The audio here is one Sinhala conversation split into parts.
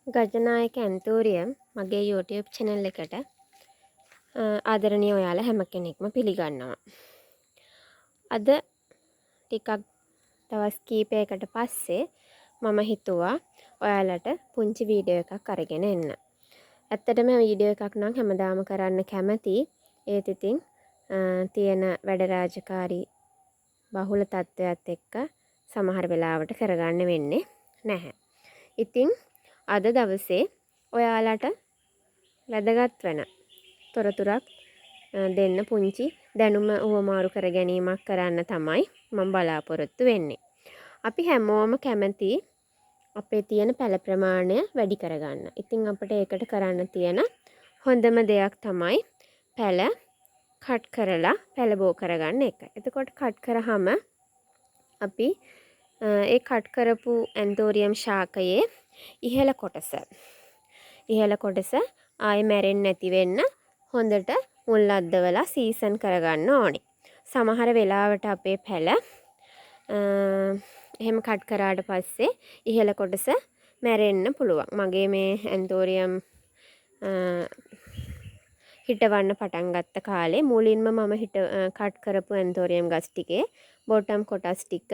ගජනායක ඇන්තූරියම් මගේ YouTube channel එකට ආදරණීය ඔයාලා හැම කෙනෙක්ම පිළිගන්නවා. අද ටිකක් දවස් කීපයකට පස්සේ මම හිතුවා ඔයාලට පුංචි වීඩියෝ එකක් අරගෙන එන්න. ඇත්තටම වීඩියෝ එකක් නම් හැමදාම කරන්න කැමති. ඒත් ඉතින් තියෙන වැඩ රාජකාරී බහුල තත්ත්වයක් එක්ක සමහර වෙලාවට කරගන්න වෙන්නේ නැහැ. ඉතින් අද දවසේ ඔයාලට වැදගත් වෙන තොරතුරක් දෙන්න පුංචි දැනුම හුවමාරු කර ගැනීමක් කරන්න තමයි මම බලාපොරොත්තු වෙන්නේ. අපි හැමෝම කැමති අපේ තියෙන පැල ප්‍රමාණය වැඩි කරගන්න. ඉතින් අපිට ඒකට කරන්න තියෙන හොඳම දෙයක් තමයි පැල කට් කරලා පැල බෝ කරගන්න එක. එතකොට කට් කරාම අපි ඒ කට් කරපු ඇන්තෝරියම් ශාකයේ ඉහළ කොටස ආයෙ මැරෙන්නේ නැති වෙන්න හොඳට මුල් අද්දවලා සීසන් කරගන්න ඕනේ. සමහර වෙලාවට අපේ පැල එහෙම කට් කරාට පස්සේ ඉහළ කොටස මැරෙන්න පුළුවන්. මගේ මේ ඇන්තෝරියම් හිටවන්න පටන් ගත්ත කාලේ මුලින්ම මම කට් කරපු ඇන්තෝරියම් ගස් ටිකේ බොටම් කොටස් ටික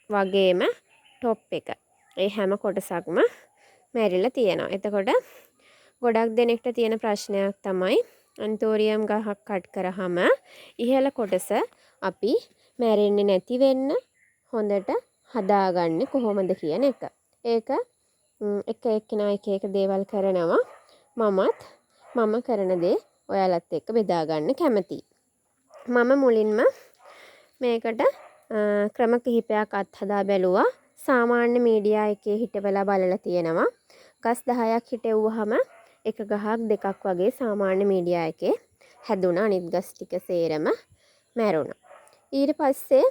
වගේම ටොප් එක, ඒ හැම කොටසක්ම මැරිලා තියෙනවා. එතකොට ගොඩක් දෙනෙක්ට තියෙන ප්‍රශ්නයක් තමයි ඇන්තෝරියම් ගහක් කට් කරාම ඉහළ කොටස අපි මැරෙන්නේ නැති වෙන්න හොඳට හදාගන්නේ කොහොමද කියන එක. ඒක එක එක්කෙනා එක එක දේවල් කරනවා. මමත් මම කරන දේ ඔයාලත් එක්ක බෙදා ගන්න කැමතියි. මම මුලින්ම මේකට ක්‍රම කිහිපයක් අත්හදා බැලුවා. සාමාන්‍ය මීඩියා එකේ හිටවලා බලලා තියෙනවා. ගස් 10ක් හිටෙව්වහම එක ගහක් දෙකක් වගේ සාමාන්‍ය මීඩියා එකේ හැදුනා. අනිත් ගස් ටික සේරම මැරුණා. ඊට පස්සේ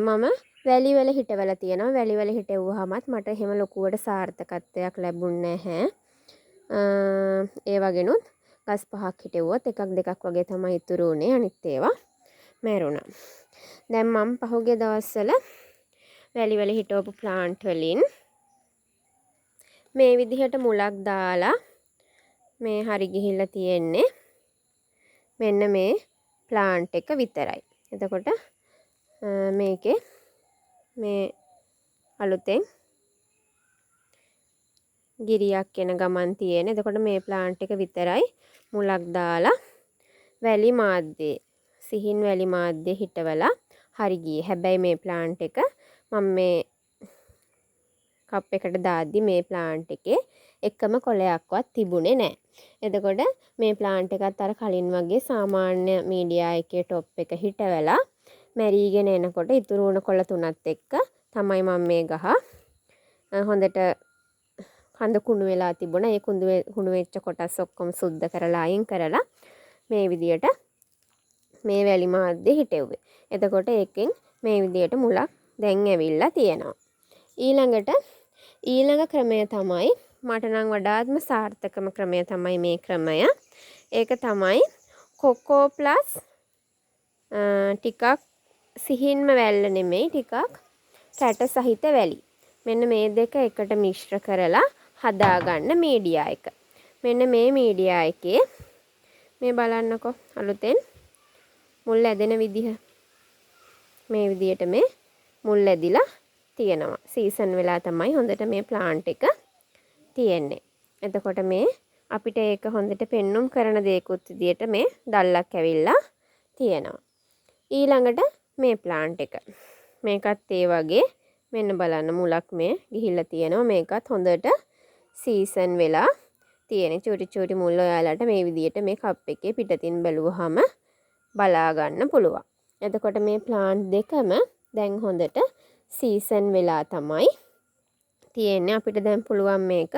මම වැලි වල හිටවලා තියෙනවා. වැලි වල හිටෙව්වහමත් මට එහෙම ලොකුවට සාර්ථකත්වයක් ලැබුණ නැහැ. ඒ වගේනුත් ගස් 5ක් හිටෙව්වොත් එකක් දෙකක් වගේ තමයි ඉතුරු වුණේ. අනිත් ඒවා මැරුණා. දැන් මම පහුගිය දවස්වල වැලි වල හිටවපු ප්ලාන්ට් වලින් මේ විදිහට මුලක් දාලා මේ හරි ගිහිල්ලා තියෙන්නේ මෙන්න මේ ප්ලාන්ට් එක විතරයි. එතකොට මේකේ මේ අලුතෙන් ගිරියක් එන ගමන් තියෙන. එතකොට මේ ප්ලාන්ට් එක විතරයි මුලක් දාලා වැලි මාධ්‍යයේ, සිහින් වැලි මාධ්‍යයේ හිටවලා හරි ගියේ. හැබැයි මේ ප්ලාන්ට් එක මම මේ කප් එකට දාද්දි මේ ප්ලාන්ට් එකේ එකම කොළයක්වත් තිබුණේ නෑ. එතකොට මේ ප්ලාන්ට් එකත් අර කලින් වගේ සාමාන්‍ය මීඩියා එකේ ටොප් එක හිටවලා මැරීගෙන එනකොට ඉතුරු වුණ කොළ තුනත් එක්ක තමයි මම මේ ගහ හොඳට කඳ කුණු වෙලා තිබුණා. ඒ කුණු වෙච්ච කොටස් ඔක්කොම සුද්ධ කරලා අයින් කරලා මේ විදියට මේ වැලි මාධ්‍ය හිටෙව්වේ. එතකොට ඒකෙන් මේ විදියට මුලක් දැන් ඇවිල්ලා තියෙනවා. ඊළඟ ක්‍රමය තමයි මට නම් වඩාත්ම සාර්ථකම ක්‍රමය තමයි මේ ක්‍රමය. ඒක තමයි කොකෝ ප්ලස් ටිකක් සිහින්ම වැල්ල නෙමෙයි, ටිකක් කැට සහිත වැලි. මෙන්න මේ දෙක එකට මිශ්‍ර කරලා හදාගන්න මීඩියා එක. මෙන්න මේ මීඩියා එකේ මේ බලන්නකෝ අලුතෙන් මුල් ඇදෙන විදිහ. මේ විදියට මේ මුල් ඇදිලා තියෙනවා. සීසන් වෙලා තමයි හොඳට මේ ප්ලාන්ට් එක තියෙන්නේ. එතකොට මේ අපිට ඒක හොඳට පෙන්නුම් කරන දෙයක්ත් විදියට මේ දැල්ලක් ඇවිල්ලා තියෙනවා. ඊළඟට මේ ප්ලාන්ට් එක. මේකත් ඒ වගේ මෙන්න බලන්න මුලක් මේ ගිහිල්ලා තියෙනවා. මේකත් හොඳට සීසන් වෙලා තියෙන චූටි චූටි මුල් ඔයාලට මේ විදියට මේ කප් එකේ පිටතින් බැලුවහම බලා ගන්න පුළුවන්. එතකොට මේ ප්ලාන්ට් දෙකම දැන් හොඳට සීසන් වෙලා තමයි තියෙන්නේ. අපිට දැන් පුළුවන් මේක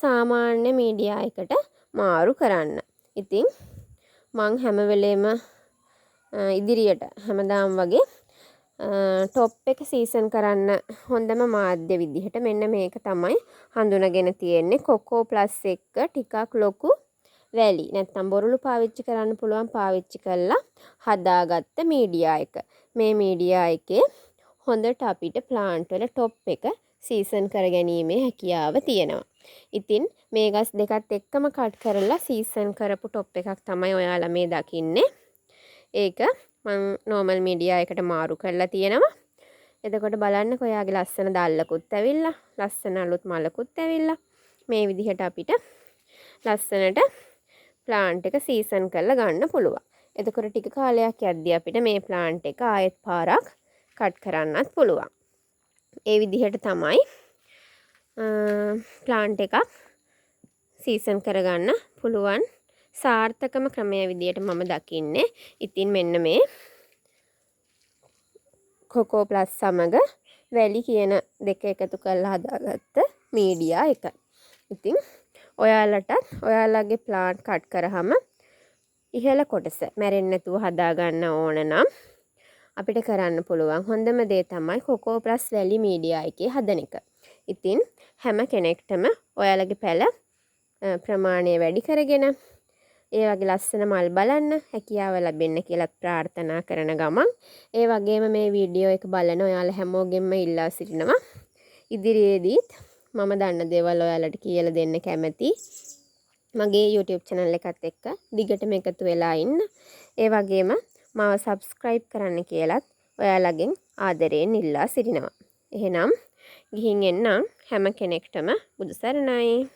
සාමාන්‍ය මීඩියා එකට මාරු කරන්න. ඉතින් මං හැම වෙලේම ඉදිරියට හැමදාම වගේ ටොප් එක සීසන් කරන්න හොඳම මාධ්‍ය විදිහට මෙන්න මේක තමයි හඳුනගෙන තියෙන්නේ. කොකෝ ප්ලස් එක්ක ටිකක් ලොකු වැලි නැත්නම් බොරළු පාවිච්චි කරන්න පුළුවන් පාවිච්චි කරලා හදාගත්ත මීඩියා එක. මේ මීඩියා එකේ හොඳට අපිට ප්ලාන්ට් වල ටොප් එක සීසන් කරගැනීමේ හැකියාව තියෙනවා. ඉතින් මේ ගස් දෙකත් එක්කම කට් කරලා සීසන් කරපු ටොප් එකක් තමයි ඔයාලා මේ දකින්නේ. ඒක මං නෝමල් මීඩියා එකට මාරු කරලා තියෙනවා. එතකොට බලන්නකෝ ඔයාගේ ලස්සන දැල්ලකුත් ඇවිල්ලා, ලස්සන අලුත් මලකුත් ඇවිල්ලා. මේ විදිහට අපිට ලස්සනට ප්ලාන්ට් එක සීසන් කරලා ගන්න පුළුවන්. එතකොට ටික කාලයක් යද්දී අපිට මේ ප්ලාන්ට් එක ආයෙත් පාරක් කට් කරන්නත් පුළුවන්. ඒ විදිහට තමයි ප්ලාන්ට් එකක් සීසන් කරගන්න පුළුවන් සාර්ථකම ක්‍රමය විදියට මම දකින්නේ. ඉතින් මෙන්න මේ කොකෝ ප්ලස් සමග වැලි කියන දෙක එකතු කරලා හදාගත්ත මීඩියා එක. ඉතින් ඔයාලටත් ඔයාලගේ ප්ලාන්ට් කට් කරාම ඉහළ කොටස මැරෙන්නේ නැතුව හදාගන්න ඕන නම් අපිට කරන්න පුළුවන් හොඳම දේ තමයි කොකෝ ප්ලස් වැලි මීඩියා එකේ හදන එක. ඉතින් හැම කෙනෙක්ටම ඔයාලගේ පැල ප්‍රමාණය වැඩි කරගෙන ඒ වගේ ලස්සන මල් බලන්න හැකියාව ලැබෙන්න කියලත් ප්‍රාර්ථනා කරන ගමන්, ඒ වගේම මේ වීඩියෝ එක බලන ඔයාලා හැමෝගෙන්ම ඉල්ලා සිටිනවා, ඉදිරියේදීත් මම දන්න දේවල් ඔයාලට කියලා දෙන්න කැමති. මගේ YouTube channel එකත් එක්ක දිගටම එකතු වෙලා ඉන්න. ඒ වගේම මාව සබ්ස්ක්‍රයිබ් කරන්න කියලත් ඔයාලගෙන් ආදරයෙන් ඉල්ලා සිටිනවා. එහෙනම් ගිහින් එන්නම්. හැම කෙනෙක්ටම බුදු සරණයි.